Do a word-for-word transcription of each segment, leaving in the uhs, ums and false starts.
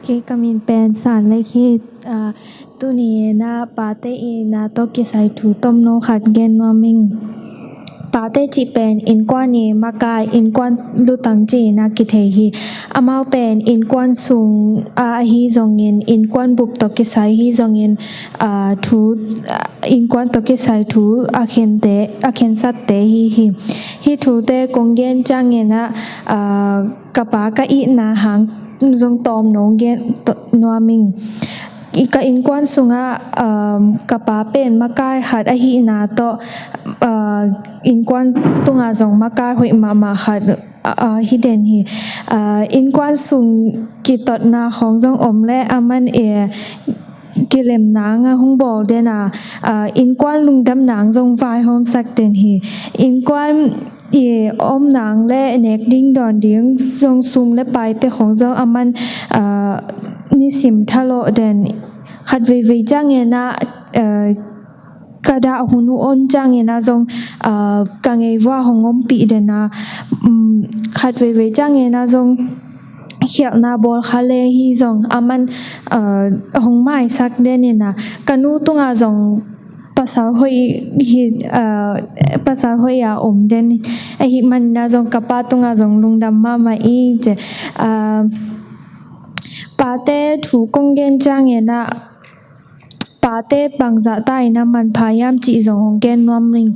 Kei ka min pen San Lek hi. Tuni in ah pate itna tawh kisai thu tomno khat gen nuam ing. Pate cih pen innkuan i makai, innkuan lutang ci-in ah kithei hi. Amau pen innkuan sung ah ahi zongin, innkuan bup tawh kisai hi zongin, thu innkuan tawh kisai thu a khente, a khensatte hi hi. Hih thute kong gen ciangin ah ka pa ka itna hang zong tawmno gen nuam ing. Ka innkuan sungah ka pa pen makai khat ahihna tawh innkuan tungah zong makai hoih mahmah khat hi den hi. Innkuan sung kitotna khawng zong om leh aman e kilem nang a hong bawl den a, innkuan lungdam nang zong vaihawmsak den hi. Innkuan i om nang le nek ding dawn ding zong sum le paite khawng zong aman nisim thalawh den. Khat veivei ciangin ah ka dah hun uh on ciangin ah zong ka ngei vua hong ompih den a, khat veivei ciangin ah zong khialhna bawl kha le hi zong aman hong maisak den in ah ka nu tungah zong pasal hoih hi, pasal hoih a om den ahih manin ah zong ka pa tungah zong lungdam mahmah ing ci. Pate thu kong gen ciangin ah pate bangzah ta in ah manpha hiam cih zong hong gen nuam ing.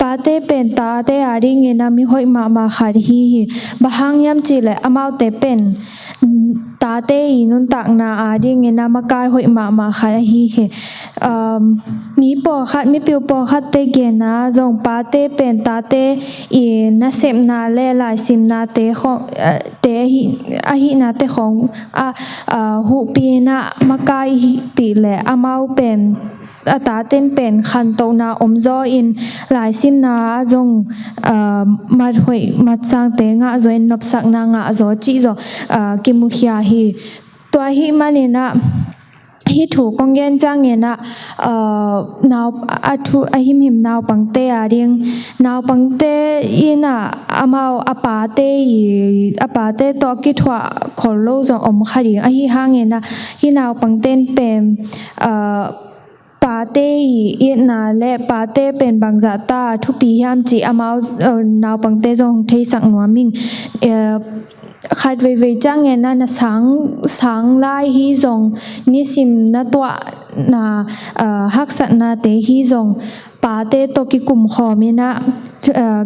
Pate pen tate a dingin ah mi hoih mahmah khat hi hi. Bang hang hiam cih leh amaute pen tate i nuntakna a dingin ah makai hoih mahmah khat ahi hi. Mi pawlkhat, mipil pawlkhatte genna zong pate pen tate i nasepna le laisimnate khawng, te ahi, ahihnate khawng a huhpi in ah makai hihpih leh amau pen a taten pen khantohna omzaw in laisimna ah zong mathoih matsangte ngahzaw in nopsakna ngahzaw cih zong kimukhia hi. Tua ahih manin ah hih thu kong gen ciangin ah nau a thu a himhim naupangte a ding, naupangte in ah amau a pate i a pate tawh a kithuah khol lo zong om kha ding. Ahi hangin ah hih naupangte in pen pate i itna le pate pen bangzah ta thupi hiam cih amau naupangte zong theisak nuam ing. Khat veivei ciangin ah na sang, sang lai hi zong nisim na tuahna haksatnate hi zong pate tawh kikum khawm in ah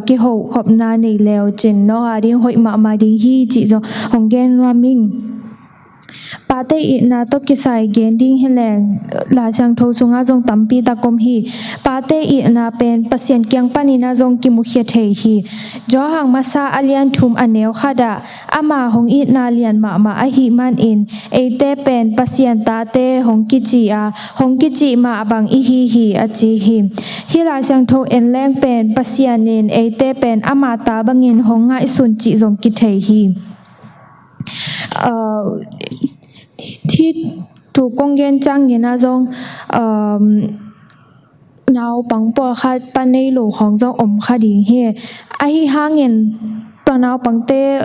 kihohkhopna nei leu cin no a ding hoih mahmah ding hi cih zong hong gen nuam ing. Pate itna tawh kisai gen ding hi leng Lai Siangtho sungah zong tampi tak om hi. Pate itna pen Pasian kiang panin ah zong kimukhia thei hi. Johan Masa a lian thum a neu khat ah ama hong itna lian mahmah ahih manin eite pen Pasian tate hong kici a, hong kici mah bang i hi hi a ci hi. Hih Lai Siangtho en leng pen Pasian in eite pen ama ta bangin hong ngaihsun cih zong kithei hi. Hih thu kong gen ciangin ah zong naupang pawlkhat pa nei lo khawng zong om kha ding hi. Ahi hangin tua naupangte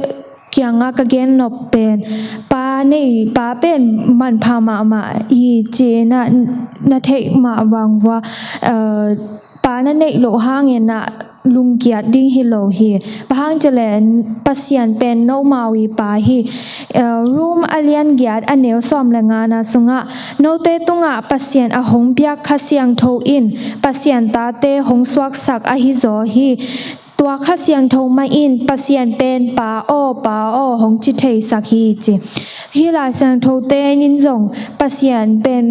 kiangah ka gen nop pen pa nei, pa pen manpha mahmah hi ci-in ah na theih mah bang vua pa na neih loh hangin ah lungkiat ding hi lo hi. Bang hang ci leh Pasian pen nomau i pa hi. Rom a lian giat a neu sawm le ngana sungah note tungah Pasian a hong piak Kha Siangtho in Pasian tate hong suaksak ahi zaw hi. Tua Kha Siangtho mah in Pasian pen Pa aw, Pa aw hong ci theisak hi ci. Hih Lai Siangthote in zong Pasian pen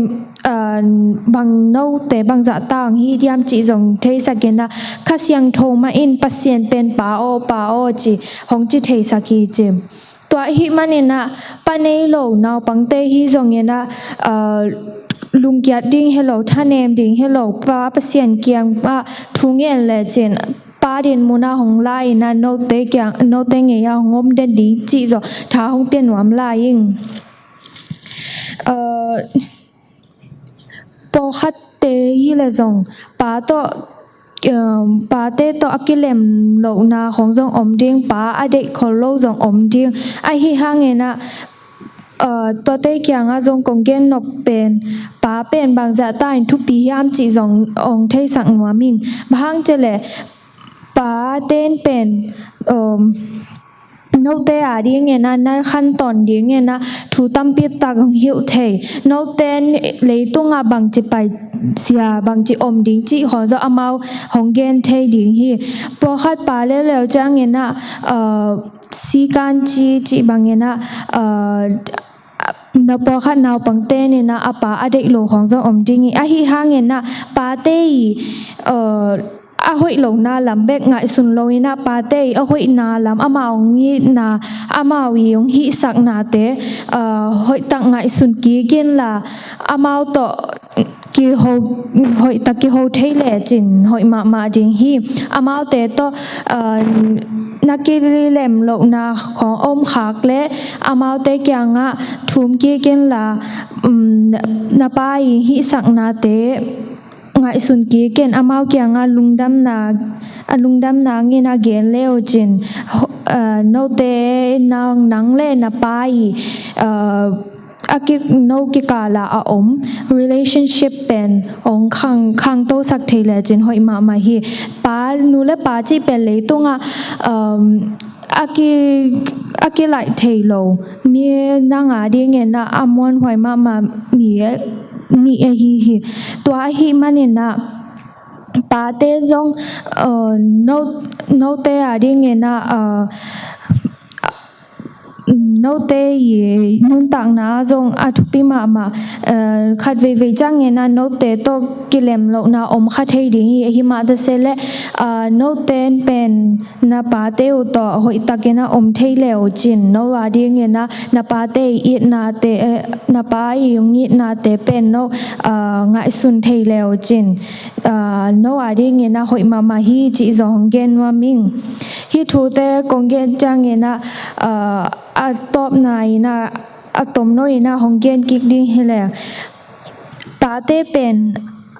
bang note bangzah ta hong hi diam cih zong theisak in ah Kha Siangtho mah in Pasian pen Pa aw, Pa aw ci hong ci theisak hi ci. Tua ahih manin ah pa nei lo naupangte hi zongin ah lungkiat ding hi lo, thanem ding hi lo, Pa Pasian kiangah thu ngen le cin pa din munah hong la in ah note kiang, note ngei ah hong om den ding cih zong tha hong pia nuam lai ing. Pawlkhatte hi le zong pa tawh pate tawh a kilem lohna khawng zong om ding, pa a deih khol lo zong om ding. Ahi hangin ah Tuate kiangah zong kong gen nop pen, pa pen bangzah ta in thupi hiam cih zong ong theisak nuam ing. Bang hang cihleh, pa ten pen note a dingin ah, na khantawn dingin ah thu tampi tak hong hilh thei. Note in leitungah bangci paisia, bangci om ding cih khawng zong amau hong gen thei ding hi. Pawlkhat pa leuleu ciangin ah, sikan ci cih bangin ah, na pawlkhat naupangte in ah a pa a deih lo khawng zong om ding hi. Ahi hangin ah pate i a hoih lohna lam bek ngaihsun lo in ah, pate i a hoihna lam, amau hong itna, amau i hong hihsaknate hoihtak ngaihsun kik inla, amau tawh kiho, hoihtak kiho thei lecin hoih mahmah ding hi. Amaute tawh na kilem lohna khawng om khak leh, amaute kiangah thum kik inla, na pa i hihsaknate ngaihsun kik in, amau kiangah lungdamna, a lungdamna ngin a gen le uh cin, note, nang le na pa i a ki, no kikala a om relationship pen ong khang, khangtosak thei lecin hoih mahmah hi. Pa, nu le pa cih pen leitungah a ki, a kilaih thei lo, mi nang a dingin ah a muanhuai mahmah mi nih ahi hi. Tua ahih manin ah pate zong no, note a dingin ah note i nuntakna zong a thupi mahmah. Khat veivei ciangin ah note tawh kilem lohna om kha thei ding hi. Ahi mah ta se leh, note in pen na pate uh tawh hoihtakin ah om thei le uh cin, no a dingin ah na pate i itnate, na pa i hong itnate pen no ngaihsun thei le uh cin, no a dingin ah hoih mahmah hi cih zong hong gen nuam ing. Hih thute kong gen ciangin ah a tawpna in ah, a tomno in ah hong gen kik ding hi leh, pate pen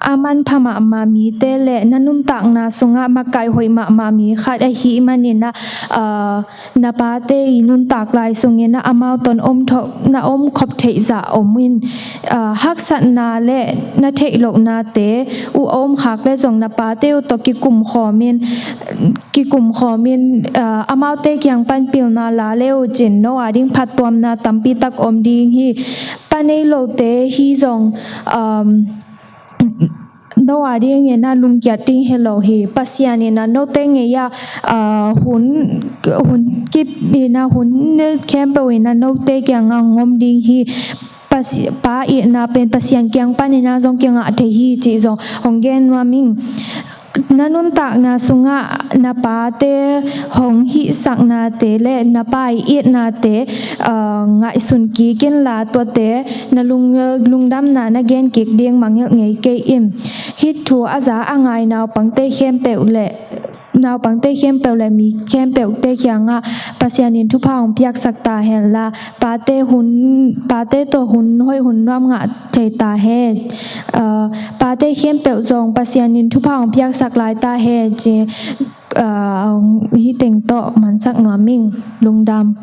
a manpha mahmah mite le na nuntakna sungah makaih hoih mahmah mi khat ahih manin ah, na pate i nuntak lai sungin ah amau tawh om tho-, na om khop theih zah om in, haksatna le na theih lohnate uh a om khak le zong na pate uh tawh kikum khawmin, kikum khawmin, amaute kiang pan pilna la le uh cin no a ding phattuamna tampi tak om ding hi. Pa nei lote hi zong no a dingin ah lungkiat ding hi lo hi. Pasian in ah note ngei ah hun, hun kip in ah, hun khempeuh in ah note kiangah hong om ding hi. Pasi-, pa itna pen Pasian kiang panin ah zong kingah thei hi cih zong hong gen nuam ing. Na nuntakna sungah na pate hong hihsaknate le na pa i itnate ngaihsun kik inla, tuate na lung, lungdamna na gen kik ding mangngilh ngei kei in. Hih thu a za a ngai naupangte khempeuh le, naupangte khempeuh le mi khempeuhte kiangah Pasian in thupha hong piaksak ta henla, pate hun, pate tawh hun hoih hun nuam ngah thei ta hen. Pate khempeuh zong Pasian in thupha hong piaksak lai ta hen ci, hih teng tawh mansak nuam ing. Lungdam.